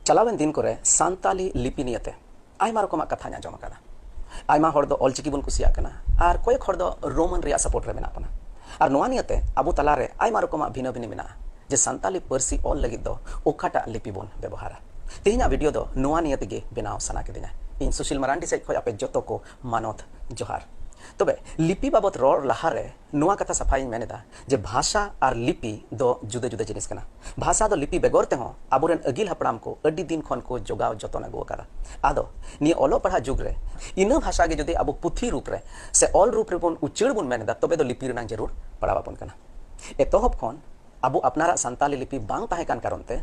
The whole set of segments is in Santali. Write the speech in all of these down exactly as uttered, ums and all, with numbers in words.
ᱪᱟᱞᱟᱣᱮᱱ ᱫᱤᱱ ᱠᱚᱨᱮ ᱥᱟᱱᱛᱟᱞᱤ ᱞᱤᱯᱤ ᱱᱤᱭᱮᱛᱮ ᱟᱭᱢᱟ ᱨᱚᱠᱚᱢᱟᱜ ᱠᱟᱛᱷᱟᱧ ᱟᱸᱡᱚᱢ ᱟᱠᱟᱫᱟ᱾ ᱟᱭᱢᱟ ᱦᱚᱲ ᱫᱚ ᱚᱞᱪᱤᱠᱤ ᱵᱚᱱ ᱠᱩᱥᱤᱭᱟᱜ ᱠᱟᱱᱟ, ᱟᱨ ᱠᱚᱭᱮᱠ ᱦᱚᱲ ᱫᱚ ᱨᱳᱢᱟᱱ ᱨᱮᱭᱟᱜ ᱥᱟᱯᱳᱨᱴ ᱨᱮ ᱢᱮᱱᱟᱜ ᱵᱚᱱᱟ᱾ ᱟᱨ ᱱᱚᱣᱟ ᱱᱤᱭᱮᱛᱮ ᱟᱵᱚ ᱛᱟᱞᱟᱨᱮ ᱟᱭᱢᱟ ᱨᱚᱠᱚᱢᱟᱜ ᱵᱷᱤᱱᱟᱹ ᱵᱷᱤᱱᱤ ᱢᱮᱱᱟᱜᱼᱟ, ᱡᱮ ᱥᱟᱱᱛᱟᱞᱤ ᱯᱟᱹᱨᱥᱤ ᱚᱞ ᱞᱟᱹᱜᱤᱫ ᱫᱚ ᱚᱠᱟᱴᱟᱜ ᱞᱤᱯᱤ ᱵᱚᱱ ᱵᱮᱵᱚᱦᱟᱨᱟ᱾ ᱛᱮᱦᱮᱧᱟᱜ ᱵᱷᱤᱰᱤᱭᱳ ᱫᱚ ᱱᱚᱣᱟ ᱱᱤᱭᱮ ᱛᱮᱜᱮ ᱵᱮᱱᱟᱣ ᱥᱟᱱᱟ ᱠᱤᱫᱤᱧᱟ᱾ ᱤᱧ ᱥᱩᱥᱤᱞ ᱢᱟᱨᱟᱱᱰᱤ ᱥᱮᱡ ᱠᱷᱚᱱ ᱟᱯᱮ ᱡᱚᱛᱚ ᱠᱚ ᱢᱟᱱᱚᱛ ᱡᱚᱦᱟᱨ᱾ ᱛᱚᱵᱮ ᱞᱤᱯᱤ ᱵᱟᱵᱚᱛ ᱨᱚᱲ ᱞᱟᱦᱟᱨᱮ ᱱᱚᱣᱟ ᱠᱟᱛᱷᱟ ᱥᱟᱯᱷᱟᱧ ᱢᱮᱱ ᱮᱫᱟ ᱡᱮ ᱵᱷᱟᱥᱟ ᱟᱨ ᱞᱤᱯᱤ ᱫᱚ ᱡᱩᱫᱟᱹ ᱡᱩᱫᱟᱹ ᱡᱤᱱᱤᱥ ᱠᱟᱱᱟ᱾ ᱵᱷᱟᱥᱟ ᱫᱚ ᱞᱤᱯᱤ ᱵᱮᱜᱚᱨ ᱛᱮᱦᱚᱸ ᱟᱵᱚᱨᱮᱱ ᱟᱹᱜᱤᱞ ᱦᱟᱯᱲᱟᱢ ᱠᱚ ᱟᱹᱰᱤ ᱫᱤᱱ ᱠᱷᱚᱱ ᱠᱚ ᱡᱚᱜᱟᱣ ᱡᱚᱛᱚᱱ ᱟᱹᱜᱩ ᱟᱠᱟᱫᱟ᱾ ᱟᱫᱚ ᱱᱤᱭᱟᱹ ᱚᱞᱚᱜ ᱯᱟᱲᱦᱟᱜ ᱡᱩᱜᱽ ᱨᱮ ᱤᱱᱟᱹ ᱵᱷᱟᱥᱟ ᱜᱮ ᱡᱩᱫᱤ ᱟᱵᱚ ᱯᱩᱛᱷᱤ ᱨᱩᱯ ᱨᱮ ᱥᱮ ᱚᱞ ᱨᱩᱯ ᱨᱮᱵᱚᱱ ᱩᱪᱟᱹᱲ ᱵᱚᱱ ᱢᱮᱱ ᱮᱫᱟ, ᱛᱚᱵᱮ ᱫᱚ ᱞᱤᱯᱤ ᱨᱮᱱᱟᱜ ᱡᱟᱹᱨᱩᱲ ᱯᱟᱲᱟᱣ ᱟᱵᱚᱱ ᱠᱟᱱᱟ᱾ ᱮᱛᱚᱦᱚᱵ ᱠᱷᱚᱱ ᱟᱵᱚ ᱟᱯᱱᱟᱨᱟᱜ ᱥᱟᱱᱛᱟᱞᱤ ᱞᱤᱯᱤ ᱵᱟᱝ ᱛᱟᱦᱮᱸ ᱠᱟᱱ ᱠᱟᱨᱚᱱ ᱛᱮ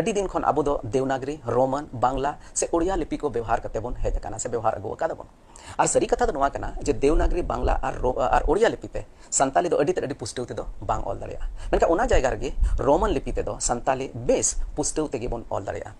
ᱟᱹᱰᱤ ᱫᱤᱱ ᱠᱷᱚᱱ ᱟᱵᱚ ᱫᱚ ᱫᱮᱣᱱᱟᱜᱽᱨᱤ, ᱨᱳᱢᱟᱱ, ᱵᱟᱝᱞᱟ ᱥᱮ ᱳᱲᱤᱭᱟ ᱞᱤᱯᱤ ᱠᱚ ᱵᱮᱣᱦᱟᱨ ᱠᱟᱛᱮ ᱵᱚᱱ ᱦᱮᱡ ᱟᱠᱟᱱᱟ ᱥᱮ ᱵᱮᱣᱦᱟᱨ ᱟᱹᱜᱩ ᱟᱠᱟᱫᱟ ᱵᱚᱱ᱾ ᱟᱨ ᱥᱟᱹᱨᱤ ᱠᱟᱛᱷᱟ ᱫᱚ ᱱᱚᱣᱟ ᱠᱟᱱᱟ ᱡᱮ ᱫᱮᱣᱱᱟᱜᱽᱨᱤ, ᱵᱟᱝᱞᱟ ᱟᱨ ᱨᱳ-, ᱟᱨ ᱳᱲᱤᱭᱟ ᱞᱤᱯᱤ ᱛᱮ ᱥᱟᱱᱛᱟᱞᱤ ᱫᱚ ᱟᱹᱰᱤ ᱛᱮᱫ ᱟᱹᱰᱤ ᱯᱩᱥᱴᱟᱹᱣ ᱛᱮᱫᱚ ᱵᱟᱝ ᱚᱞ ᱫᱟᱲᱮᱭᱟᱜᱼᱟ᱾ ᱢᱮᱱᱠᱷᱟᱱ ᱚᱱᱟ ᱡᱟᱭᱜᱟ ᱨᱮᱜᱮ ᱨᱳᱢᱟᱱ ᱞᱤᱯᱤ ᱛᱮᱫᱚ ᱥᱟᱱᱛᱟᱞᱤ ᱵᱮᱥ ᱯᱩᱥᱴᱟᱹᱣ ᱛᱮᱜᱮ ᱵᱚᱱ ᱚᱞ ᱫᱟᱲᱮᱭᱟᱜᱼᱟ᱾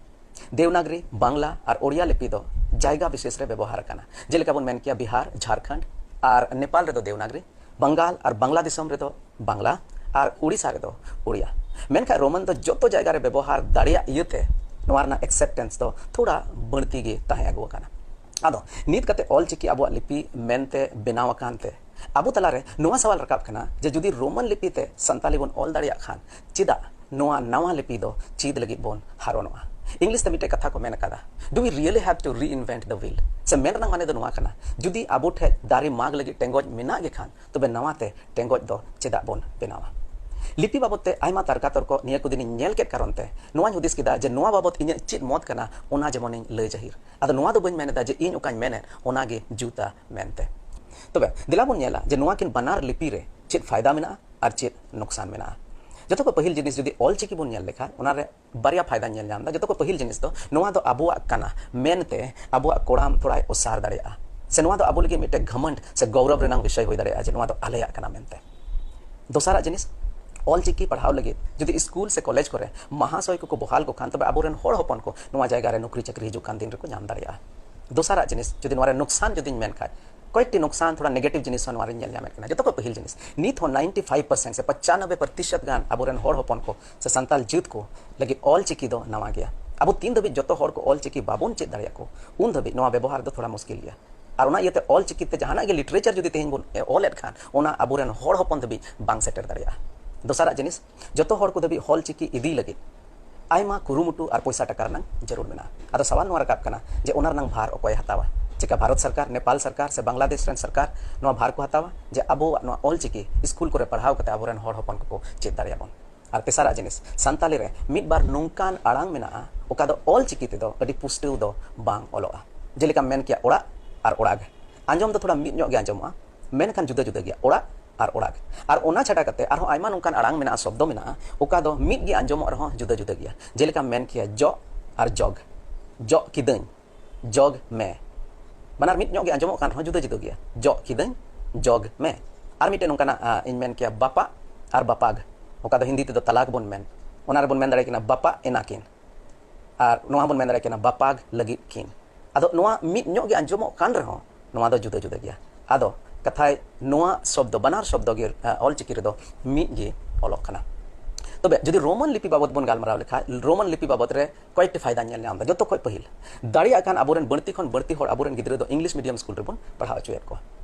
ᱫᱮᱣᱱᱟᱜᱽᱨᱤ, ᱵᱟᱝᱞᱟ ᱟᱨ ᱳᱲᱤᱭᱟ ᱞᱤᱯᱤ ᱫᱚ ᱡᱟᱭᱜᱟ ᱵᱤᱥᱮᱥ ᱨᱮ ᱵᱮᱵᱚᱦᱟᱨ ᱟᱠᱟᱱᱟ᱾ ᱡᱮᱞᱮᱠᱟ ᱵᱚᱱ ᱢᱮᱱ ᱠᱮᱭᱟ ᱵᱤᱦᱟᱨ, ᱡᱷᱟᱲᱠᱷᱚᱸᱰ ᱟᱨ ᱱᱮᱯᱟᱞ ᱨᱮᱫᱚ ᱫᱮᱣᱱᱟᱜᱽᱨᱤ, ᱵᱟᱝᱜᱟᱞ ᱟᱨ ᱵᱟᱝᱞᱟ ᱫᱤᱥᱚᱢ ᱨᱮᱫᱚ ᱵᱟᱝᱞᱟ ᱟᱨ ᱩᱲᱤᱥᱥᱟ ᱨᱮᱫᱚ ᱩᱲᱤᱭᱟ᱾ ᱢᱮᱱᱠᱷᱟᱱ ᱨᱳᱢᱟᱱ ᱫᱚ ᱡᱚᱛᱚ ᱡᱟᱭᱜᱟ ᱨᱮ ᱵᱮᱵᱚᱦᱟᱨ ᱫᱟᱲᱮᱭᱟᱜ ᱤᱭᱟᱹᱛᱮ ᱱᱚᱣᱟ ᱨᱮᱱᱟᱜ ᱮᱠᱥᱮᱯᱴᱮᱱᱥ ᱫᱚ ᱛᱷᱚᱲᱟ ᱵᱟᱹᱲᱛᱤ ᱜᱮ ᱛᱟᱦᱮᱸ ᱟᱹᱜᱩ ᱟᱠᱟᱱᱟ᱾ ᱟᱫᱚ ᱱᱤᱛ ᱠᱟᱛᱮ ᱚᱞᱪᱤᱠᱤ ᱟᱵᱚᱣᱟᱜ ᱞᱤᱯᱤ ᱢᱮᱱᱛᱮ ᱵᱮᱱᱟᱣ ᱟᱠᱟᱱ ᱛᱮ ᱟᱵᱚ ᱛᱟᱞᱟᱨᱮ ᱱᱚᱣᱟ ᱥᱟᱣᱟᱞ ᱨᱟᱠᱟᱵ ᱠᱟᱱᱟ ᱡᱮ ᱡᱩᱫᱤ ᱨᱳᱢᱟᱱ ᱞᱤᱯᱤ ᱛᱮ ᱥᱟᱱᱛᱟᱞᱤ ᱵᱚᱱ ᱚᱞ ᱫᱟᱲᱮᱭᱟᱜ ᱠᱷᱟᱱ ᱪᱮᱫᱟᱜ ᱱᱚᱣᱟ ᱱᱟᱣᱟ ᱞᱤᱯᱤ ᱫᱚ ᱪᱮᱫ ᱞᱟᱹᱜᱤᱫ ᱵᱚᱱ ᱦᱟᱨᱚᱱᱚᱜᱼᱟ? ᱤᱝᱞᱤᱥ ᱛᱮ ᱢᱤᱫᱴᱮᱡ ᱠᱟᱛᱷᱟ ᱠᱚ ᱢᱮᱱ ᱟᱠᱟᱫᱟ, "Do we really have to reinvent the wheel?" ᱥᱮ ᱢᱮᱱ ᱨᱮᱱᱟᱜ ᱢᱟᱱᱮ ᱫᱚ ᱱᱚᱣᱟ ᱠᱟᱱᱟ, ᱡᱩᱫᱤ ᱟᱵᱚ ᱴᱷᱮᱡ ᱫᱟᱨᱮ ᱢᱟᱜᱽ ᱞᱟᱹᱜᱤᱫ ᱴᱮᱸᱜᱚᱡ ᱢᱮᱱᱟᱜ ᱜᱮ ᱠᱷᱟᱱ, ᱛᱚᱵᱮ ᱱᱟᱣᱟ ᱛᱮ ᱴᱮᱸᱜᱚᱡ ᱫᱚ ᱪᱮᱫᱟᱜ ᱵᱚᱱ ᱵᱮᱱᱟᱣᱟ? ᱞᱤᱯᱤ ᱵᱟᱵᱚᱛ ᱛᱮ ᱟᱭᱢᱟ ᱛᱟᱨᱠᱟ ᱛᱚᱨᱠᱚ ᱱᱤᱭᱟᱹ ᱠᱚ ᱫᱤᱱᱤᱧ ᱧᱮᱞ ᱠᱮᱫ ᱠᱟᱨᱚᱱ ᱛᱮ ᱱᱚᱣᱟᱧ ᱦᱩᱫᱤᱥ ᱠᱮᱫᱟ ᱡᱮ ᱱᱚᱣᱟ ᱵᱟᱵᱚᱛ ᱤᱧᱟᱹᱜ ᱪᱮᱫ ᱢᱚᱛ ᱠᱟᱱᱟ, ᱚᱱᱟ ᱡᱮᱢᱚᱱᱤᱧ ᱞᱟᱹᱭ ᱡᱟᱹᱦᱤᱨ᱾ ᱟᱫᱚ ᱱᱚᱣᱟ ᱫᱚ ᱵᱟᱹᱧ ᱢᱮᱱ ᱮᱫᱟ ᱡᱮ ᱤᱧ ᱚᱠᱟᱧ ᱢᱮᱱᱮᱫ ᱚᱱᱟ ᱜᱮ ᱡᱩᱛᱟ ᱢᱮᱱᱛᱮ᱾ ᱛᱚᱵᱮ ᱫᱮᱞᱟ ᱵᱚᱱ ᱧᱮᱞᱟ ᱡᱮ ᱱᱚᱣᱟ ᱠᱤᱱ ᱵᱟᱱᱟᱨ ᱞᱤᱯᱤ ᱨᱮ ᱪᱮᱫ ᱯᱷᱟᱭᱫᱟ ᱢᱮᱱᱟᱜᱼᱟ ᱟᱨ ᱪᱮᱫ ᱱᱩᱠᱥᱟᱱ ᱢᱮᱱᱟᱜᱼᱟ᱾ ᱡᱚᱛᱚ ᱠᱷᱚᱱ ᱯᱟᱹᱦᱤᱞ ᱡᱤᱱᱤᱥ ᱡᱩᱫᱤ ᱚᱞ ᱪᱤᱠᱤ ᱵᱚᱱ ᱧᱮᱞ ᱞᱮᱠᱷᱟᱱ ᱚᱱᱟ ᱨᱮ ᱵᱟᱨᱭᱟ ᱯᱷᱟᱭᱫᱟᱧ ᱧᱮᱞ ᱧᱟᱢ ᱮᱫᱟ᱾ ᱡᱚᱛᱚ ᱠᱷᱚᱱ ᱯᱟᱹᱦᱤᱞ ᱡᱤᱱᱤᱥ ᱫᱚ ᱱᱚᱣᱟ ᱫᱚ ᱟᱵᱚᱣᱟᱜ ᱠᱟᱱᱟ ᱢᱮᱱᱛᱮ ᱟᱵᱚᱣᱟᱜ ᱠᱚᱲᱟᱢ ᱛᱷᱚᱲᱟᱭ ᱚᱥᱟᱨ ᱫᱟᱲᱮᱭᱟᱜᱼᱟ, ᱥᱮ ᱱᱚᱣᱟ ᱫᱚ ᱟᱵᱚ ᱞᱟᱹᱜᱤᱫ ᱢᱤᱫᱴᱮᱱ ᱜᱷᱟᱢᱚᱱᱰ ᱥᱮ ᱜᱚᱣᱨᱚᱵ ᱨᱮᱱᱟᱜ ᱵᱤᱥᱚᱭ ᱦᱩᱭ ᱫᱟᱲᱮᱭᱟᱜᱼᱟ ᱡᱮ ᱱᱚᱣᱟ ᱫᱚ ᱟᱞᱮᱭᱟᱜ ᱠᱟᱱᱟ ᱢᱮᱱᱛᱮ᱾ ᱫᱚᱥᱟᱨᱟᱜ ᱡᱤᱱᱤᱥ, ᱚᱞ ᱪᱤᱠᱤ ᱯᱟᱲᱦᱟᱣ ᱞᱟᱹᱜᱤᱫ ᱡᱩᱫᱤ ᱥᱠᱩᱞ ᱥᱮ ᱠᱚᱞᱮᱡᱽ ᱠᱚᱨᱮ ᱢᱟᱦᱟᱥᱚᱭ ᱠᱚᱠᱚ ᱵᱚᱦᱟᱞ ᱠᱚ ᱠᱷᱟᱱ, ᱛᱚᱵᱮ ᱟᱵᱚᱨᱮᱱ ᱦᱚᱲ ᱦᱚᱯᱚᱱ ᱠᱚ ᱱᱚᱣᱟ ᱡᱟᱭᱜᱟ ᱨᱮ ᱱᱚᱠᱨᱤ ᱪᱟᱹᱠᱨᱤ ᱦᱤᱡᱩᱜ ᱠᱟᱱ ᱫᱤᱱ ᱨᱮᱠᱚ ᱧᱟᱢ ᱫᱟᱲᱮᱭᱟᱜᱼᱟ᱾ ᱫᱚᱥᱟᱨᱟᱜ ᱡᱤᱱᱤᱥ, ᱡᱩᱫᱤ ᱱᱚᱣᱟ ᱨᱮ ᱱᱩᱠᱥᱟᱱ ᱡᱩᱫᱤᱧ ᱢᱮᱱ ᱠᱷᱟᱡ, ᱠᱚᱭᱮᱠᱴᱤ ᱱᱩᱠᱥᱟᱱ, ᱛᱷᱚᱲᱟ ᱱᱮᱜᱮᱴᱤᱵᱷ ᱡᱤᱱᱤᱥ ᱦᱚᱸ ᱱᱚᱣᱟ ᱨᱮᱧ ᱧᱮᱞ ᱧᱟᱢᱮᱫ ᱠᱟᱱᱟ᱾ ᱡᱚᱛᱚ ᱠᱷᱚᱱ ᱯᱟᱹᱦᱤᱞ ᱡᱤᱱᱤᱥ, ᱱᱤᱛ ᱦᱚᱸ ᱱᱟᱭᱤᱱᱴᱤ ᱯᱷᱟᱭᱤᱵᱷ ᱯᱟᱨᱥᱮᱱᱴ ᱥᱮ ᱯᱚᱪᱟᱱᱚᱵᱵᱳᱭ ᱯᱨᱚᱛᱤᱥᱚᱛ ᱜᱟᱱ ᱟᱵᱚᱨᱮᱱ ᱦᱚᱲ ᱦᱚᱯᱚᱱ ᱠᱚ ᱥᱮ ᱥᱟᱱᱛᱟᱞ ᱡᱟᱹᱛ ᱠᱚ ᱞᱟᱹᱜᱤᱫ ᱚᱞ ᱪᱤᱠᱤ ᱫᱚ ᱱᱟᱣᱟ ᱜᱮᱭᱟ᱾ ᱟᱵᱚ ᱛᱤᱱ ᱫᱷᱟᱹᱵᱤᱡ ᱡᱚᱛᱚ ᱦᱚᱲ ᱠᱚ ᱚᱞ ᱪᱤᱠᱤ ᱵᱟᱵᱚᱱ ᱪᱮᱫ ᱫᱟᱲᱮᱭᱟᱜ ᱠᱚ, ᱩᱱ ᱫᱷᱟᱹᱵᱤᱡ ᱱᱚᱣᱟ ᱵᱮᱵᱚᱦᱟᱨ ᱫᱚ ᱛᱷᱚᱲᱟ ᱢᱩᱥᱠᱤᱞ ᱜᱮᱭᱟ᱾ ᱟᱨ ᱚᱱᱟ ᱤᱭᱟᱹᱛᱮ ᱚᱞ ᱪᱤᱠᱤ ᱛᱮ ᱡᱟᱦᱟᱱᱟᱜ ᱜᱮ literature ᱡᱩᱫᱤ ᱛᱮᱦᱮᱧ ᱵᱚᱱ ᱚᱞᱮᱫ ᱠᱷᱟᱱ, ᱚᱱᱟ ᱟᱵᱚᱨᱮᱱ ᱦᱚᱲ ᱦᱚᱯᱚᱱ ᱫᱷᱟᱹᱵᱤᱡ ᱵᱟᱝ ᱥᱮᱴᱮᱨ ᱫᱟᱲᱮᱭᱟᱜᱼᱟ᱾ ᱫᱚᱥᱟᱨᱟᱜ ᱡᱤᱱᱤᱥ, ᱡᱚᱛᱚ ᱦᱚᱲ ᱠᱚ ᱫᱷᱟᱹᱵᱤᱡ ᱚᱞ ᱪᱤᱠᱤ ᱤᱫᱤ ᱞᱟᱹᱜᱤᱫ ᱟᱭᱢᱟ ᱠᱩᱨᱩᱢᱩᱴᱩ ᱟᱨ ᱯᱚᱭᱥᱟ ᱴᱟᱠᱟ ᱨᱮᱱᱟᱜ ᱡᱟᱹᱨᱩᱲ ᱢᱮᱱᱟᱜᱼᱟ᱾ ᱟᱫᱚ ᱥᱟᱣᱟᱞ ᱱᱚᱣᱟ ᱨᱟᱠᱟᱵ ᱠᱟᱱᱟ ᱡᱮ ᱚᱱᱟ ᱨᱮᱱᱟᱜ ᱵᱷᱟᱨ ᱚᱠᱚᱭᱮ ᱦᱟᱛᱟᱣᱟ? ᱪᱮᱠᱟ ᱵᱷᱟᱨᱚᱛ ᱥᱚᱨᱠᱟᱨ, ᱱᱮᱯᱟᱞ ᱥᱚᱨᱠᱟᱨ ᱥᱮ ᱵᱟᱝᱞᱟᱫᱮᱥ ᱨᱮᱱ ᱥᱚᱨᱠᱟᱨ ᱱᱚᱣᱟ ᱵᱷᱟᱨ ᱠᱚ ᱦᱟᱛᱟᱣᱟ ᱡᱮ ᱟᱵᱚᱣᱟᱜ ᱱᱚᱣᱟ ᱚᱞ ᱪᱤᱠᱤ ᱥᱠᱩᱞ ᱠᱚᱨᱮ ᱯᱟᱲᱦᱟᱣ ᱠᱟᱛᱮ ᱟᱵᱚᱨᱮᱱ ᱦᱚᱲ ᱦᱚᱯᱚᱱ ᱠᱚᱠᱚ ᱪᱮᱫ ᱫᱟᱲᱮᱭᱟᱜ ᱵᱚᱱ? ᱟᱨ ᱛᱮᱥᱟᱨᱟᱜ ᱡᱤᱱᱤᱥ, ᱥᱟᱱᱛᱟᱞᱤ ᱨᱮ ᱢᱤᱫ ᱵᱟᱨ ᱱᱚᱝᱠᱟᱱ ᱟᱲᱟᱝ ᱢᱮᱱᱟᱜᱼᱟ, ᱚᱠᱟ ᱫᱚ ᱚᱞ ᱪᱤᱠᱤ ᱛᱮᱫᱚ ᱟᱹᱰᱤ ᱯᱩᱥᱴᱟᱹᱣ ᱫᱚ ᱵᱟᱝ ᱚᱞᱚᱜᱼᱟ᱾ ᱡᱮᱞᱮᱠᱟᱢ ᱢᱮᱱ ᱠᱮᱭᱟ ᱚᱲᱟᱜ ᱟᱨ ᱚᱲᱟᱜ᱾ ᱟᱸᱡᱚᱢ ᱫᱚ ᱛᱷᱚᱲᱟ ᱢᱤᱫ ᱧᱚᱜ ᱜᱮ ᱟᱸᱡᱚᱢᱚᱜᱼᱟ, ᱢᱮᱱᱠᱷᱟᱱ ᱡᱩᱫᱟᱹ ᱡᱩᱫᱟᱹ ᱜᱮᱭᱟ ᱚᱲᱟᱜ ᱟᱨ ᱚᱲᱟᱜ᱾ ᱟᱨ ᱚᱱᱟ ᱪᱷᱟᱰᱟ ᱠᱟᱛᱮ ᱟᱨᱦᱚᱸ ᱟᱭᱢᱟ ᱱᱚᱝᱠᱟᱱ ᱟᱲᱟᱝ ᱢᱮᱱᱟᱜᱼᱟ, ᱥᱚᱵᱫᱚ ᱢᱮᱱᱟᱜᱼᱟ, ᱚᱠᱟ ᱫᱚ ᱢᱤᱫ ᱜᱮ ᱟᱸᱡᱚᱢᱚᱜ ᱨᱮᱦᱚᱸ ᱡᱩᱫᱟᱹ ᱡᱩᱫᱟᱹ ᱜᱮᱭᱟ᱾ ᱡᱮᱞᱮᱠᱟᱢ ᱢᱮᱱ ᱠᱮᱭᱟ ᱡᱚᱜ ᱟᱨ ᱡᱚᱜᱽ, ᱡᱚᱜ ᱠᱤᱫᱟᱹᱧ, ᱡᱚᱜᱽ ᱢᱮ᱾ ᱵᱟᱱᱟᱨ ᱢᱤᱫ ᱧᱚᱜ ᱜᱮ ᱟᱸᱡᱚᱢᱚᱜ ᱠᱟᱱ ᱨᱮᱦᱚᱸ ᱡᱩᱫᱟᱹ ᱡᱩᱫᱟᱹ ᱜᱮᱭᱟ, ᱡᱚᱜ ᱠᱤᱫᱟᱹᱧ, ᱡᱚᱜᱽ ᱢᱮ᱾ ᱟᱨ ᱢᱤᱫᱴᱮᱱ ᱱᱚᱝᱠᱟᱱᱟᱜ, ᱟ, ᱤᱧ ᱢᱮᱱ ᱠᱮᱭᱟ ᱵᱟᱯᱟᱜ ᱟᱨ ᱵᱟᱯᱟᱜᱽ, ᱚᱠᱟ ᱫᱚ ᱦᱤᱱᱫᱤ ᱛᱮᱫᱚ ᱛᱟᱞᱟᱠ ᱵᱚᱱ ᱢᱮᱱ, ᱚᱱᱟ ᱨᱮᱵᱚᱱ ᱢᱮᱱ ᱫᱟᱲᱮᱭᱟᱜ ᱠᱟᱱᱟ ᱵᱟᱯᱟᱜ ᱮᱱᱟ ᱠᱤᱱ᱾ ᱟᱨ ᱱᱚᱣᱟ ᱵᱚᱱ ᱢᱮᱱ ᱫᱟᱲᱮᱭᱟᱜ ᱠᱟᱱᱟ ᱵᱟᱯᱟᱜᱽ ᱞᱟᱹᱜᱤᱫ ᱠᱤᱱ᱾ ᱟᱫᱚ ᱱᱚᱣᱟ ᱢᱤᱫ ᱧᱚᱜ ᱜᱮ ᱟᱸᱡᱚᱢᱚᱜ ᱠᱟᱱ ᱨᱮᱦᱚᱸ ᱱᱚᱣᱟ ᱫᱚ ᱡᱩᱫᱟᱹ ᱡᱩᱫᱟᱹ ᱜᱮᱭᱟ᱾ ᱟᱫᱚ ᱠᱟᱛᱷᱟᱭ, ᱱᱚᱣᱟ ᱥᱚᱵᱫᱚ, ᱵᱟᱱᱟᱨ ᱥᱚᱵᱫᱚ ᱜᱮ, ᱟ, ᱚᱞᱪᱤᱠᱤ ᱨᱮᱫᱚ ᱢᱤᱫ ᱜᱮ ᱚᱞᱚᱜ ᱠᱟᱱᱟ᱾ ᱛᱚᱵᱮ ᱡᱩᱫᱤ ᱨᱳᱢᱟᱱ ᱞᱤᱯᱤ ᱵᱟᱵᱚᱛ ᱵᱚᱱ ᱜᱟᱞᱢᱟᱨᱟᱣ ᱞᱮᱠᱷᱟᱱ, ᱨᱳᱢᱟᱱ ᱞᱤᱯᱤ ᱵᱟᱵᱚᱛ ᱨᱮ ᱠᱚᱭᱮᱠᱴᱤ ᱯᱷᱟᱭᱫᱟ ᱧᱮᱞ ᱧᱟᱢ ᱮᱫᱟ᱾ ᱡᱚᱛᱚ ᱠᱷᱚᱱ ᱯᱟᱹᱦᱤᱞ, ᱫᱟᱲᱮᱭᱟᱜ ᱠᱷᱟᱱ ᱟᱵᱚᱨᱮᱱ ᱵᱟᱹᱲᱛᱤ ᱠᱷᱚᱱ ᱵᱟᱹᱲᱛᱤ ᱦᱚᱲ ᱟᱵᱚᱨᱮᱱ ᱜᱤᱫᱽᱨᱟᱹ ᱫᱚ ᱤᱝᱞᱤᱥ ᱢᱤᱰᱤᱭᱟᱢ ᱥᱠᱩᱞ ᱨᱮᱵᱚᱱ ᱯᱟᱲᱦᱟᱣ ᱦᱚᱪᱚᱭᱮᱫ ᱠᱚᱣᱟ᱾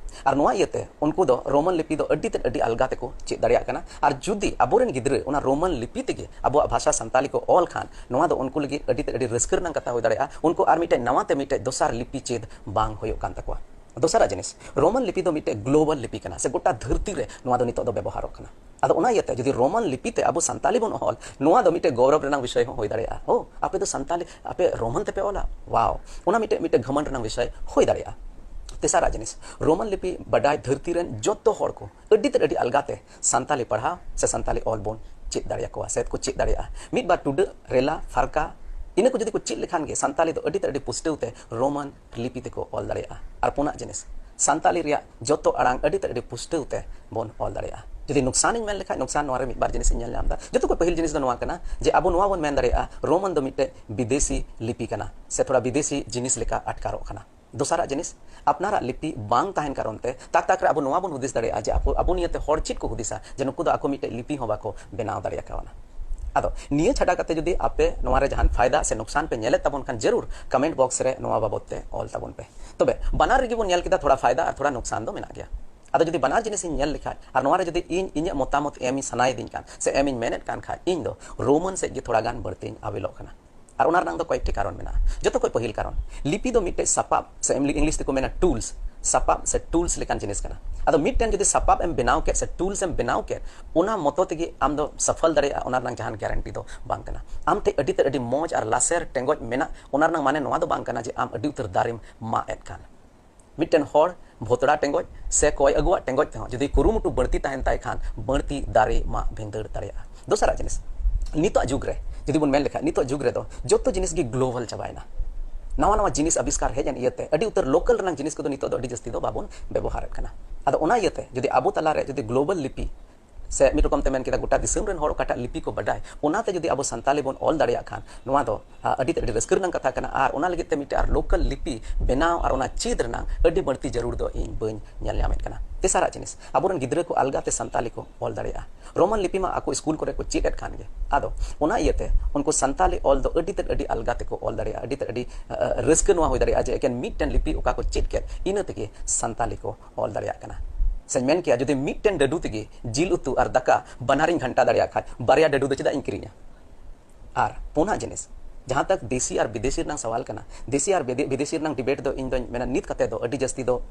ᱟᱨ ᱱᱚᱣᱟ ᱤᱭᱟᱹᱛᱮ ᱩᱱᱠᱩ ᱫᱚ ᱨᱳᱢᱟᱱ ᱞᱤᱯᱤ ᱫᱚ ᱟᱹᱰᱤ ᱛᱮᱫ ᱟᱹᱰᱤ ᱟᱞᱜᱟ ᱛᱮᱠᱚ ᱪᱮᱫ ᱫᱟᱲᱮᱭᱟᱜ ᱠᱟᱱᱟ᱾ ᱟᱨ ᱡᱩᱫᱤ ᱟᱵᱚᱨᱮᱱ ᱜᱤᱫᱽᱨᱟᱹ ᱚᱱᱟ ᱨᱳᱢᱟᱱ ᱞᱤᱯᱤ ᱛᱮᱜᱮ ᱟᱵᱚᱣᱟᱜ ᱵᱷᱟᱥᱟ ᱥᱟᱱᱛᱟᱞᱤ ᱠᱚ ᱚᱞ ᱠᱷᱟᱱ, ᱱᱚᱣᱟ ᱫᱚ ᱩᱱᱠᱩ ᱞᱟᱹᱜᱤᱫ ᱟᱹᱰᱤ ᱛᱮᱫ ᱟᱹᱰᱤ ᱨᱟᱹᱥᱠᱟᱹ ᱨᱮᱱᱟᱜ ᱠᱟᱛᱷᱟ ᱦᱩᱭ ᱫᱟᱲᱮᱭᱟᱜᱼᱟ᱾ ᱩᱱᱠᱩ ᱟᱨ ᱢᱤᱫᱴᱮᱱ ᱱᱟᱣᱟ ᱛᱮ ᱢᱤᱫᱴᱮᱱ ᱫᱚᱥᱟᱨ ᱞᱤᱯᱤ ᱪᱮᱫ ᱵᱟᱝ ᱦᱩᱭᱩᱜ ᱠᱟᱱ ᱛᱟᱠᱚᱣᱟ᱾ ᱫᱚᱥᱟᱨᱟᱜ ᱡᱤᱱᱤᱥ, ᱨᱳᱢᱟᱱ ᱞᱤᱯᱤ ᱫᱚ ᱢᱤᱫᱴᱮᱱ ᱜᱞᱳᱵᱟᱞ ᱞᱤᱯᱤ ᱠᱟᱱᱟ, ᱥᱮ ᱜᱚᱴᱟ ᱫᱷᱟᱹᱨᱛᱤ ᱨᱮ ᱱᱚᱣᱟ ᱫᱚ ᱱᱤᱛᱚᱜ ᱫᱚ ᱵᱮᱵᱚᱦᱟᱨᱚᱜ ᱠᱟᱱᱟ᱾ ᱟᱫᱚ ᱚᱱᱟ ᱤᱭᱟᱹᱛᱮ ᱡᱩᱫᱤ ᱨᱳᱢᱟᱱ ᱞᱤᱯᱤ ᱛᱮ ᱟᱵᱚ ᱥᱟᱱᱛᱟᱞᱤ ᱵᱚᱱ ᱚᱞ, ᱱᱚᱣᱟ ᱫᱚ ᱢᱤᱫᱴᱮᱱ ᱜᱚᱨᱚᱵᱽ ᱨᱮᱱᱟᱜ ᱵᱤᱥᱚᱭ ᱦᱚᱸ ᱦᱩᱭ ᱫᱟᱲᱮᱭᱟᱜᱼᱟ᱾ ᱳ, ᱟᱯᱮ ᱫᱚ ᱥᱟᱱᱛᱟᱞᱤ, ᱟᱯᱮ ᱨᱳᱢᱟᱱ ᱛᱮᱯᱮ ᱚᱞᱟ, ᱣᱟᱣ, ᱚᱱᱟ ᱢᱤᱫᱴᱮᱱ, ᱢᱤᱫᱴᱮᱱ ᱜᱷᱟᱢᱚᱱᱰ ᱨᱮᱱᱟᱜ ᱵᱤᱥᱚᱭ ᱦᱩᱭ ᱫᱟᱲᱮᱭᱟᱜᱼᱟ᱾ ᱛᱮᱥᱟᱨᱟᱜ ᱡᱤᱱᱤᱥ, ᱨᱳᱢᱟᱱ ᱞᱤᱯᱤ ᱵᱟᱰᱟᱭ ᱫᱷᱟᱹᱨᱛᱤ ᱨᱮᱱ ᱡᱚᱛᱚ ᱦᱚᱲ ᱠᱚ ᱟᱹᱰᱤ ᱛᱮᱫ ᱟᱹᱰᱤ ᱟᱞᱜᱟ ᱛᱮ ᱥᱟᱱᱛᱟᱞᱤ ᱯᱟᱲᱦᱟᱣ ᱥᱮ ᱥᱟᱱᱛᱟᱞᱤ ᱚᱞ ᱵᱚᱱ ᱪᱮᱫ ᱫᱟᱲᱮᱭᱟᱠᱚᱣᱟ, ᱥᱮ ᱠᱚ ᱪᱮᱫ ᱫᱟᱲᱮᱭᱟᱜᱼᱟ᱾ ᱢᱤᱫ ᱵᱟᱨ ᱴᱩᱰᱟᱹᱜ, ᱨᱮᱞᱟ, ᱯᱷᱟᱨᱠᱟ, ᱤᱱᱟᱹ ᱠᱚ ᱡᱩᱫᱤ ᱠᱚ ᱪᱮᱫ ᱞᱮᱠᱷᱟᱱ ᱜᱮ ᱥᱟᱱᱛᱟᱞᱤ ᱫᱚ ᱟᱹᱰᱤ ᱛᱮᱫ ᱟᱹᱰᱤ ᱯᱩᱥᱴᱟᱹᱣ ᱛᱮ ᱨᱳᱢᱟᱱ ᱞᱤᱯᱤ ᱛᱮᱠᱚ ᱚᱞ ᱫᱟᱲᱮᱭᱟᱜᱼᱟ᱾ ᱟᱨ ᱯᱩᱱᱟᱜ ᱡᱤᱱᱤᱥ, ᱥᱟᱱᱛᱟᱞᱤ ᱨᱮᱭᱟᱜ ᱡᱚᱛᱚ ᱟᱲᱟᱝ ᱟᱹᱰᱤ ᱛᱮᱫ ᱟᱹᱰᱤ ᱯᱩᱥᱴᱟᱹᱣ ᱛᱮ ᱵᱚᱱ ᱚᱞ ᱫᱟᱲᱮᱭᱟᱜᱼᱟ᱾ ᱡᱩᱫᱤ ᱱᱩᱠᱥᱟᱱ ᱤᱧ ᱢᱮᱱ ᱞᱮᱠᱷᱟᱱ, ᱱᱩᱠᱥᱟᱱ ᱱᱚᱣᱟ ᱨᱮ ᱢᱤᱫ ᱵᱟᱨ ᱡᱤᱱᱤᱥ ᱤᱧ ᱧᱮᱞ ᱧᱟᱢ ᱮᱫᱟ᱾ ᱡᱚᱛᱚ ᱠᱷᱚᱱ ᱯᱟᱹᱦᱤᱞ ᱡᱤᱱᱤᱥ ᱫᱚ ᱱᱚᱣᱟ ᱠᱟᱱᱟ ᱡᱮ ᱟᱵᱚ ᱱᱚᱣᱟ ᱵᱚᱱ ᱢᱮᱱ ᱫᱟᱲᱮᱭᱟᱜᱼᱟ, ᱨᱳᱢᱟᱱ ᱫᱚ ᱢᱤᱫᱴᱮᱡ ᱵᱤᱫᱮᱥᱤ ᱞᱤᱯᱤ ᱠᱟᱱᱟ, ᱥᱮ ᱛᱷᱚᱲᱟ ᱵᱤᱫᱮᱥᱤ ᱡᱤᱱᱤᱥ ᱞᱮᱠᱟ ᱟᱴᱠᱟᱨᱚᱜ ᱠᱟᱱᱟ᱾ ᱫᱚᱥᱟᱨᱟᱜ ᱡᱤᱱᱤᱥ, ᱟᱯᱱᱟᱨᱟᱜ ᱞᱤᱯᱤ ᱵᱟᱝ ᱛᱟᱦᱮᱱ ᱠᱟᱨᱚᱱ ᱛᱮ ᱛᱟᱠ ᱛᱟᱠ ᱨᱮ ᱟᱵᱚ ᱱᱚᱣᱟ ᱵᱚᱱ ᱦᱩᱫᱤᱥ ᱫᱟᱲᱮᱭᱟᱜᱼᱟ ᱡᱮ ᱟᱵᱚ, ᱟᱵᱚ ᱱᱤᱭᱮᱛᱮ ᱦᱚᱲ ᱪᱮᱫ ᱠᱚ ᱦᱩᱫᱤᱥᱟ ᱡᱮ ᱱᱩᱠᱩ ᱫᱚ ᱟᱠᱚ ᱢᱤᱫᱴᱮᱡ ᱞᱤᱯᱤ ᱦᱚᱸ ᱵᱟᱠᱚ ᱵᱮᱱᱟᱣ ᱫᱟᱲᱮᱭᱟᱠᱟᱣᱱᱟ᱾ ᱟᱫᱚ ᱱᱤᱭᱟᱹ ᱪᱷᱟᱰᱟ ᱠᱟᱛᱮ ᱡᱩᱫᱤ ᱟᱯᱮ ᱱᱚᱣᱟ ᱨᱮ ᱡᱟᱦᱟᱱ ᱯᱷᱟᱭᱫᱟ ᱥᱮ ᱱᱩᱠᱥᱟᱱ ᱯᱮ ᱧᱮᱞᱮᱫ ᱛᱟᱵᱚᱱ ᱠᱷᱟᱱ, ᱡᱟᱹᱨᱩᱲ ᱠᱚᱢᱮᱱᱴ ᱵᱚᱠᱥ ᱨᱮ ᱱᱚᱣᱟ ᱵᱟᱵᱚᱛ ᱛᱮ ᱚᱞ ᱛᱟᱵᱚᱱ ᱯᱮ᱾ ᱛᱚᱵᱮ ᱵᱟᱱᱟᱨ ᱨᱮᱜᱮ ᱵᱚᱱ ᱧᱮᱞ ᱠᱮᱫᱟ, ᱛᱷᱚᱲᱟ ᱯᱷᱟᱭᱫᱟ ᱟᱨ ᱛᱷᱚᱲᱟ ᱱᱩᱠᱥᱟᱱ ᱫᱚ ᱢᱮᱱᱟᱜ ᱜᱮᱭᱟ᱾ ᱟᱫᱚ ᱡᱩᱫᱤ ᱵᱟᱱᱟᱨ ᱡᱤᱱᱤᱥ ᱤᱧ ᱧᱮᱞ ᱞᱮᱠᱷᱟᱡ ᱟᱨ ᱱᱚᱣᱟ ᱨᱮ ᱡᱩᱫᱤ ᱤᱧ ᱤᱧᱟᱹᱜ ᱢᱚᱛᱟᱢᱚᱛ ᱮᱢ ᱤᱧ ᱥᱟᱱᱟᱭᱮᱫᱤᱧ ᱠᱷᱟᱱ ᱥᱮ ᱮᱢ ᱤᱧ ᱢᱮᱱᱮᱫ ᱠᱟᱱ ᱠᱷᱟᱡ, ᱤᱧ ᱫᱚ ᱨᱳᱢᱟᱱ ᱥᱮᱫ ᱜᱮ ᱛᱷᱚᱲᱟ ᱜᱟᱱ ᱵᱟᱹᱲᱛᱤᱧ ᱟᱹᱣᱮᱞᱚᱜ ᱠᱟᱱᱟ᱾ ᱟᱨ ᱚᱱᱟ ᱨᱮᱱᱟᱜ ᱫᱚ ᱠᱚᱭᱮᱠᱴᱤ ᱠᱟᱨᱚᱱ ᱢᱮᱱᱟᱜᱼᱟ᱾ ᱡᱚᱛᱚ ᱠᱷᱚᱡ ᱯᱟᱹᱦᱤᱞ ᱠᱟᱨᱚᱱ, ᱞᱤᱯᱤ ᱫᱚ ᱢᱤᱫᱴᱮᱡ ᱥᱟᱯᱟᱵ ᱥᱮ ᱤᱝᱞᱤᱥ ᱛᱮᱠᱚ ᱢᱮᱱᱟ ᱴᱩᱞᱥ, ᱥᱟᱯᱟᱵ ᱥᱮ ᱴᱩᱞᱥ ᱞᱮᱠᱟᱱ ᱡᱤᱱᱤᱥ ᱠᱟᱱᱟ᱾ ᱟᱫᱚ ᱢᱤᱫᱴᱮᱱ ᱡᱩᱫᱤ ᱥᱟᱯᱟᱵ ᱮᱢ ᱵᱮᱱᱟᱣ ᱠᱮᱫ ᱥᱮ ᱴᱩᱞᱥ ᱮᱢ ᱵᱮᱱᱟᱣ ᱠᱮᱫ, ᱚᱱᱟ ᱢᱚᱛᱚ ᱛᱮᱜᱮ ᱟᱢ ᱫᱚ ᱥᱟᱯᱷᱚᱞ ᱫᱟᱲᱮᱭᱟᱜᱼᱟ, ᱚᱱᱟ ᱨᱮᱱᱟᱜ ᱡᱟᱦᱟᱱ ᱜᱮᱨᱮᱱᱴᱤ ᱫᱚ ᱵᱟᱝ ᱠᱟᱱᱟ᱾ ᱟᱢ ᱴᱷᱮᱡ ᱟᱹᱰᱤ ᱛᱮᱫ ᱟᱹᱰᱤ ᱢᱚᱡᱽ ᱟᱨ ᱞᱟᱥᱮᱨ ᱴᱮᱸᱜᱚᱡ ᱢᱮᱱᱟᱜ, ᱚᱱᱟ ᱨᱮᱱᱟᱜ ᱢᱟᱱᱮ ᱱᱚᱣᱟ ᱫᱚ ᱵᱟᱝ ᱠᱟᱱᱟ ᱡᱮ ᱟᱢ ᱟᱹᱰᱤ ᱩᱛᱟᱹᱨ ᱫᱟᱨᱮᱢ ᱢᱟᱜ ᱮᱫ ᱠᱟᱱ᱾ ᱢᱤᱫᱴᱮᱱ ᱦᱚᱲ ᱵᱷᱚᱛᱲᱟ ᱴᱮᱸᱜᱚᱡ ᱥᱮ ᱠᱚᱭ ᱟᱹᱜᱩᱣᱟᱜ ᱴᱮᱸᱜᱚᱡ ᱛᱮᱦᱚᱸ ᱡᱩᱫᱤ ᱠᱩᱨᱩᱢᱩᱴᱩ ᱵᱟᱹᱲᱛᱤ ᱛᱟᱦᱮᱱ ᱛᱟᱭ ᱠᱷᱟᱱ, ᱵᱟᱹᱲᱛᱤ ᱫᱟᱨᱮ ᱢᱟᱜ ᱵᱷᱤᱸᱫᱟᱹᱲ ᱫᱟᱲᱮᱭᱟᱜᱼᱟ᱾ ᱫᱚᱥᱟᱨᱟᱜ ᱡᱤᱱᱤᱥ, ᱱᱤᱛᱚᱜ ᱡᱩᱜᱽ ᱨᱮ ᱡᱩᱫᱤ ᱵᱚᱱ ᱢᱮᱱ ᱞᱮᱠᱷᱟᱱ, ᱱᱤᱛᱚᱜ ᱡᱩᱜᱽ ᱨᱮᱫᱚ ᱡᱚᱛᱚ ᱡᱤᱱᱤᱥ ᱜᱮ ᱜᱞᱳᱵᱟᱞ ᱪᱟᱵᱟᱭᱮᱱᱟ᱾ ᱱᱟᱣᱟ ᱱᱟᱣᱟ ᱡᱤᱱᱤᱥ ᱟᱵᱤᱥᱠᱟᱨ ᱦᱮᱡ ᱮᱱ ᱤᱭᱟᱹᱛᱮ ᱟᱹᱰᱤ ᱩᱛᱟᱹᱨ ᱞᱳᱠᱟᱞ ᱨᱮᱱᱟᱜ ᱡᱤᱱᱤᱥ ᱠᱚᱫᱚ ᱱᱤᱛᱚᱜ ᱫᱚ ᱟᱹᱰᱤ ᱡᱟᱹᱥᱛᱤ ᱫᱚ ᱵᱟᱵᱚᱱ ᱵᱮᱵᱚᱦᱟᱨᱮᱫ ᱠᱟᱱᱟ᱾ ᱟᱫᱚ ᱚᱱᱟ ᱤᱭᱟᱹᱛᱮ ᱡᱩᱫᱤ ᱟᱵᱚ ᱛᱟᱞᱟᱨᱮ ᱡᱩᱫᱤ ᱜᱞᱳᱵᱟᱞ ᱞᱤᱯᱤ ᱥᱮ ᱢᱤᱫ ᱨᱚᱠᱚᱢ ᱛᱮ ᱢᱮᱱ ᱠᱮᱫᱟ ᱜᱚᱴᱟ ᱫᱤᱥᱚᱢ ᱨᱮᱱ ᱦᱚᱲ ᱚᱠᱟᱴᱟᱜ ᱞᱤᱯᱤ ᱠᱚ ᱵᱟᱰᱟᱭ, ᱚᱱᱟᱛᱮ ᱡᱩᱫᱤ ᱟᱵᱚ ᱥᱟᱱᱛᱟᱞᱤ ᱵᱚᱱ ᱚᱞ ᱫᱟᱲᱮᱭᱟᱜ ᱠᱷᱟᱱ, ᱱᱚᱣᱟ ᱫᱚ ᱟ, ᱟᱹᱰᱤ ᱛᱮᱫ ᱟᱹᱰᱤ ᱨᱟᱹᱥᱠᱟᱹ ᱨᱮᱱᱟᱜ ᱠᱟᱛᱷᱟ ᱠᱟᱱᱟ᱾ ᱟᱨ ᱚᱱᱟ ᱞᱟᱹᱜᱤᱫ ᱛᱮ ᱢᱤᱫᱴᱮᱱ ᱟᱨ ᱞᱳᱠᱟᱞ ᱞᱤᱯᱤ ᱵᱮᱱᱟᱣ ᱟᱨ ᱚᱱᱟ ᱪᱮᱫ ᱨᱮᱱᱟᱜ ᱟᱹᱰᱤ ᱵᱟᱹᱲᱛᱤ ᱡᱟᱹᱨᱩᱲ ᱫᱚ ᱤᱧ ᱵᱟᱹᱧ ᱧᱮᱞ ᱧᱟᱢᱮᱫ ᱠᱟᱱᱟ᱾ ᱛᱮᱥᱟᱨᱟᱜ ᱡᱤᱱᱤᱥ, ᱟᱵᱚᱨᱮᱱ ᱜᱤᱫᱽᱨᱟᱹ ᱠᱚ ᱟᱞᱜᱟ ᱛᱮ ᱥᱟᱱᱛᱟᱞᱤ ᱠᱚ ᱚᱞ ᱫᱟᱲᱮᱭᱟᱜᱼᱟ᱾ ᱨᱳᱢᱟᱱ ᱞᱤᱯᱤ ᱢᱟ ᱟᱠᱚ ᱥᱠᱩᱞ ᱠᱚᱨᱮ ᱠᱚ ᱪᱮᱫ ᱮᱫ ᱠᱟᱱ ᱜᱮ᱾ ᱟᱫᱚ ᱚᱱᱟ ᱤᱭᱟᱹᱛᱮ ᱩᱱᱠᱩ ᱥᱟᱱᱛᱟᱞᱤ ᱚᱞ ᱫᱚ ᱟᱹᱰᱤ ᱛᱮᱫ ᱟᱹᱰᱤ ᱟᱞᱜᱟ ᱛᱮᱠᱚ ᱚᱞ ᱫᱟᱲᱮᱭᱟᱜᱼᱟ᱾ ᱟᱹᱰᱤ ᱛᱮᱫ ᱟᱹᱰᱤ, ᱟ, ᱨᱟᱹᱥᱠᱟᱹ ᱱᱚᱣᱟ ᱦᱩᱭ ᱫᱟᱲᱮᱭᱟᱜᱼᱟ ᱡᱮ ᱮᱠᱮᱱ ᱢᱤᱫᱴᱮᱱ ᱞᱤᱯᱤ ᱚᱠᱟ ᱠᱚ ᱪᱮᱫ ᱠᱮᱫ, ᱤᱱᱟᱹ ᱛᱮᱜᱮ ᱥᱟᱱᱛᱟᱞᱤ ᱠᱚ ᱚᱞ ᱫᱟᱲᱮᱭᱟᱜ ᱠᱟᱱᱟ᱾ ᱥᱮᱧ ᱢᱮᱱ ᱠᱮᱭᱟ, ᱡᱩᱫᱤ ᱢᱤᱫᱴᱮᱱ ᱰᱟᱹᱰᱩ ᱛᱮᱜᱮ ᱡᱤᱞ ᱩᱛᱩ ᱟᱨ ᱫᱟᱠᱟ ᱵᱟᱱᱟᱨᱤᱧ ᱜᱷᱟᱱᱴᱟ ᱫᱟᱲᱮᱭᱟᱜ ᱠᱷᱟᱡ, ᱵᱟᱨᱭᱟ ᱰᱟᱹᱰᱩ ᱫᱚ ᱪᱮᱫᱟᱜ ᱤᱧ ᱠᱤᱨᱤᱧᱟ? ᱟᱨ ᱯᱩᱱᱟᱜ ᱡᱤᱱᱤᱥ, ᱡᱟᱦᱟᱸ ᱛᱟᱠ ᱫᱮᱥᱤ ᱟᱨ ᱵᱤᱫᱮᱥᱤ ᱨᱮᱱᱟᱜ ᱥᱟᱣᱟᱞ ᱠᱟᱱᱟ, ᱫᱮᱥᱤ ᱟᱨ ᱵᱤᱫᱮ-, ᱵᱤᱫᱮᱥᱤ ᱨᱮᱱᱟᱜ ᱰᱤᱵᱮᱴ ᱫᱚ ᱤᱧ ᱫᱚᱧ ᱢᱮᱱᱟ, ᱱᱤᱛ ᱠᱟᱛᱮ ᱫᱚ ᱟᱹᱰᱤ ᱡᱟᱹᱥᱛᱤ ᱫᱚ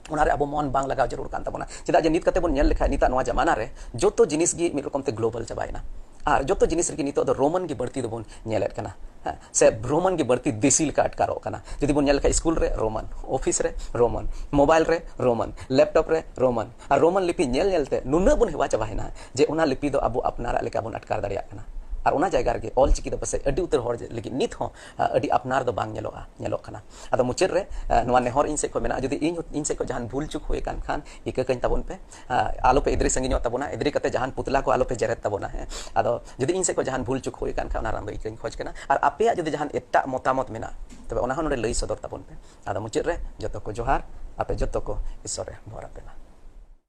ᱚᱱᱟ ᱨᱮ ᱟᱵᱚ ᱢᱚᱱ ᱵᱟᱝ ᱞᱟᱜᱟᱣ ᱡᱟᱹᱨᱩᱲ ᱠᱟᱱ ᱛᱟᱵᱚᱱᱟ᱾ ᱪᱮᱫᱟᱜ ᱡᱮ ᱱᱤᱛ ᱠᱟᱛᱮ ᱵᱚᱱ ᱧᱮᱞ ᱞᱮᱠᱷᱟᱡ, ᱱᱤᱛᱟᱜ ᱱᱚᱣᱟ ᱡᱟᱢᱟᱱᱟ ᱨᱮ ᱡᱚᱛᱚ ᱡᱤᱱᱤᱥ ᱜᱮ ᱢᱤᱫ ᱨᱚᱠᱚᱢ ᱛᱮ ᱜᱞᱳᱵᱟᱞ ᱪᱟᱵᱟᱭᱮᱱᱟ᱾ ᱟᱨ ᱡᱚᱛᱚ ᱡᱤᱱᱤᱥ ᱨᱮᱜᱮ ᱱᱤᱛᱚᱜ ᱫᱚ ᱨᱳᱢᱟᱱ ᱜᱮ ᱵᱟᱹᱲᱛᱤ ᱫᱚᱵᱚᱱ ᱧᱮᱞᱮᱫ ᱠᱟᱱᱟ, ᱦᱮᱸ, ᱥᱮ ᱨᱳᱢᱟᱱ ᱜᱮ ᱵᱟᱹᱲᱛᱤ ᱫᱮᱥᱤ ᱞᱮᱠᱟ ᱟᱴᱠᱟᱨᱚᱜ ᱠᱟᱱᱟ᱾ ᱡᱩᱫᱤ ᱵᱚᱱ ᱧᱮᱞ ᱞᱮᱠᱷᱟᱡ, ᱥᱠᱩᱞ ᱨᱮ ᱨᱳᱢᱟᱱ, ᱚᱯᱷᱤᱥ ᱨᱮ ᱨᱳᱢᱟᱱ, ᱢᱳᱵᱟᱭᱤᱞ ᱨᱮ ᱨᱳᱢᱟᱱ, ᱞᱮᱯᱴᱚᱯ ᱨᱮ ᱨᱳᱢᱟᱱ, ᱟᱨ ᱨᱳᱢᱟᱱ ᱞᱤᱯᱤ ᱧᱮᱞ ᱧᱮᱞ ᱛᱮ ᱱᱩᱱᱟᱹᱜ ᱵᱚᱱ ᱦᱮᱣᱟ ᱪᱟᱵᱟᱭᱮᱱᱟ ᱡᱮ ᱚᱱᱟ ᱞᱤᱯᱤ ᱫᱚ ᱟᱵᱚ ᱟᱯᱱᱟᱨᱟᱜ ᱞᱮᱠᱟ ᱵᱚᱱ ᱟᱴᱠᱟᱨ ᱫᱟᱲᱮᱭᱟᱜ ᱠᱟᱱᱟ᱾ ᱟᱨ ᱚᱱᱟ ᱡᱟᱭᱜᱟ ᱨᱮᱜᱮ ᱚᱞ ᱪᱤᱠᱤ ᱫᱚ ᱯᱟᱥᱮᱡ ᱟᱹᱰᱤ ᱩᱛᱟᱹᱨ ᱦᱚᱲ ᱞᱟᱹᱜᱤᱫ ᱱᱤᱛ ᱦᱚᱸ, ᱟ, ᱟᱹᱰᱤ ᱟᱯᱱᱟᱨ ᱫᱚ ᱵᱟᱝ ᱧᱮᱞᱚᱜᱼᱟ, ᱧᱮᱞᱚᱜ ᱠᱟᱱᱟ᱾ ᱟᱫᱚ ᱢᱩᱪᱟᱹᱫ ᱨᱮ, ᱟ, ᱱᱚᱣᱟ ᱱᱮᱦᱚᱨ ᱤᱧ ᱥᱮᱫ ᱠᱷᱚᱱ ᱢᱮᱱᱟᱜᱼᱟ, ᱡᱩᱫᱤ ᱤᱧ, ᱤᱧ ᱥᱮᱫ ᱠᱷᱚᱱ ᱡᱟᱦᱟᱱ ᱵᱷᱩᱞ ᱪᱩᱠ ᱦᱩᱭ ᱟᱠᱟᱱ ᱠᱷᱟᱱ, ᱤᱠᱟᱹ ᱠᱟᱹᱧ ᱛᱟᱵᱚᱱ ᱯᱮ᱾ ᱟ, ᱟᱞᱚ ᱯᱮ ᱮᱫᱽᱨᱤ ᱥᱟᱺᱜᱤᱧᱚᱜ ᱛᱟᱵᱚᱱᱟ, ᱮᱫᱽᱨᱤ ᱠᱟᱛᱮ ᱡᱟᱦᱟᱱ ᱯᱩᱛᱞᱟ ᱠᱚ ᱟᱞᱚ ᱯᱮ ᱡᱮᱨᱮᱫ ᱛᱟᱵᱚᱱᱟ, ᱦᱮᱸ᱾ ᱟᱫᱚ ᱡᱩᱫᱤ ᱤᱧ ᱥᱮᱫ ᱠᱷᱚᱱ ᱡᱟᱦᱟᱱ ᱵᱷᱩᱞ ᱪᱩᱠ ᱦᱩᱭ ᱟᱠᱟᱱ ᱠᱷᱟᱱ, ᱚᱱᱟ ᱨᱮᱱᱟᱜ ᱫᱚ ᱤᱠᱟᱹᱧ ᱠᱷᱚᱡᱽ ᱠᱟᱱᱟ᱾ ᱟᱨ ᱟᱯᱮᱭᱟᱜ ᱡᱩᱫᱤ ᱡᱟᱦᱟᱱ ᱮᱴᱟᱜ ᱢᱚᱛᱟᱢᱚᱛ ᱢᱮᱱᱟᱜᱼᱟ, ᱛᱚᱵᱮ ᱚᱱᱟ ᱦᱚᱸ ᱱᱚᱰᱮ ᱞᱟᱹᱭ ᱥᱚᱫᱚᱨ ᱛᱟᱵᱚᱱ ᱯᱮ᱾ ᱟᱫᱚ ᱢᱩᱪᱟᱹᱫ ᱨᱮ ᱡᱚᱛᱚ ᱠᱚ ᱡᱚᱦᱟᱨ, ᱟᱯᱮ ᱡᱚᱛᱚ ᱠᱚ ᱤᱥᱥᱚᱨ ᱮ ᱵᱷᱚᱨ ᱟᱯᱮ ᱢᱟ᱾